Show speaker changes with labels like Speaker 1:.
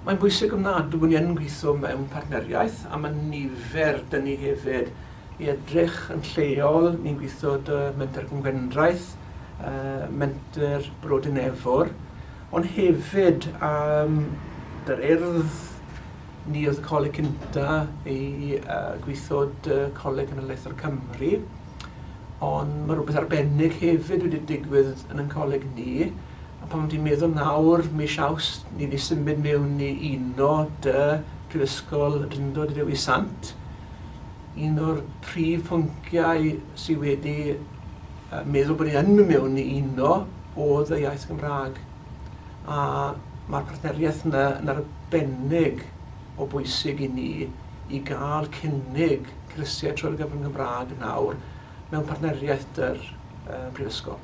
Speaker 1: Mae'n bwysig ofnadw bod ni yn gweithio mewn partneriaeth, a mae nifer 'da ni hefyd i edrych yn lleol. Ni'n gweithio 'da Menter Cwm Gwendraeth, Menter Bro Dinefwr, ond hefyd um, 'da'r Urdd. Ni oedd y coleg cynta i gweithio 'da Coleg Cenedlaethol Cymru, ond mae rhywbeth arbennig hefyd wedi digwydd yn ein coleg ni. A pan ti'n meddwl nawr, mis Awst, ni wedi symud mewn i uno 'da Prifysgol y Drindod i Dewi Sant. Un o'r prif phynciau sydd wedi meddwl bod ni yn mynd mewn i uno oedd y iaith Gymraeg. A mae'r partneriaeth yna yn arbennig o bwysig i ni i gael cynnig cyrsiau trwy'r gyfrwng Gymraeg nawr mewn partneriaeth 'da'r Brifysgol.